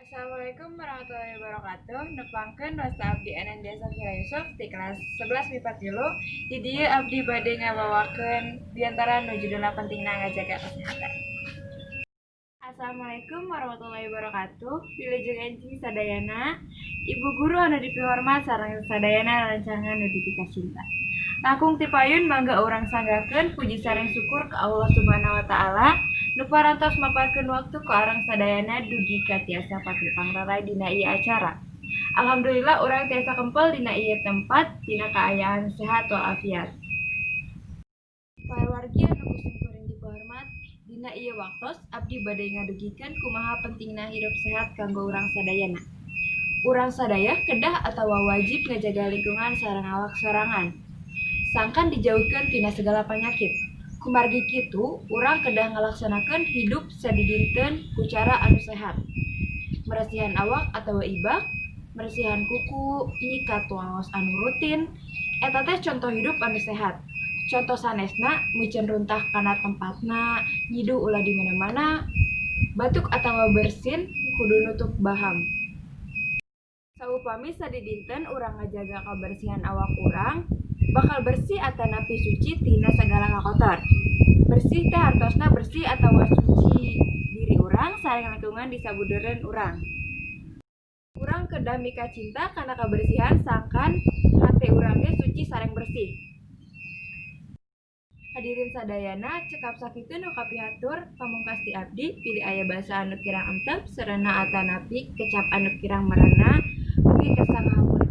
Assalamualaikum warahmatullahi wabarakatuh. Nepangkeun, wasta abdi Anandya Safira Yusuf di kelas 11 MIPA 3. Di dieu abdi bade ngabawakeun diantara nu judulna "Pentingna Ngajaga Kesehatan". Assalamualaikum warahmatullahi wabarakatuh. Wilujeng enjing sadayana. Ibu guru anu dipihormat sareng sadayana rerencangan nu dipikacinta. Langkung ti payun, mangga urang sanggakeun puji sareng syukur ka Allah Subhanahu wa Taala nu parantos maparkeun waktu ku arang sadayana dugi ka tiasa patepang raray dina ieu acara. Alhamdulillah, urang tiasa kempel dina ieu tempat dina kaayaan sehat walafiat. Para wargi anu ku simkuring dipihormat, dina ieu waktos abdi bade ngadugikeun kumaha pentingna hirup sehat kanggo urang sadayana. Urang sadaya kedah atawa wajib ngajaga lingkungan sareng awak sorangan sangkan dijauhkeun tina segala panyakit. Kumargi kitu, urang kedah ngalaksanakeun hidup sadidinten ku cara anu sehat. Meresihan awak atawa ibak, meresihan kuku, nyikat waos anu rutin, eta teh contoh hidup anu sehat. Contoh sanesna, miceun runtah kana tempatna, nyiduh ulah di mana-mana, batuk atawa bersin kudu nutup baham. Saupami sadidinten urang ngajaga kabersihan awak urang, bakal bersih atanapi suci tina sagala kakotor. Bersih teh hartosna bersih atawa suci diri urang sareng lingkungan di sabudeureun urang. Urang kedah mikacinta kana kabersihan sangkan hate urang ge suci sareng bersih. Hadirin sadayana, cekap sakitu nu kapihatur pamungkas ti abdi. Bilih aya basa anu kirang entep, serenah atanapi kecap anu kirang merenah, mugi kersa ngahampura.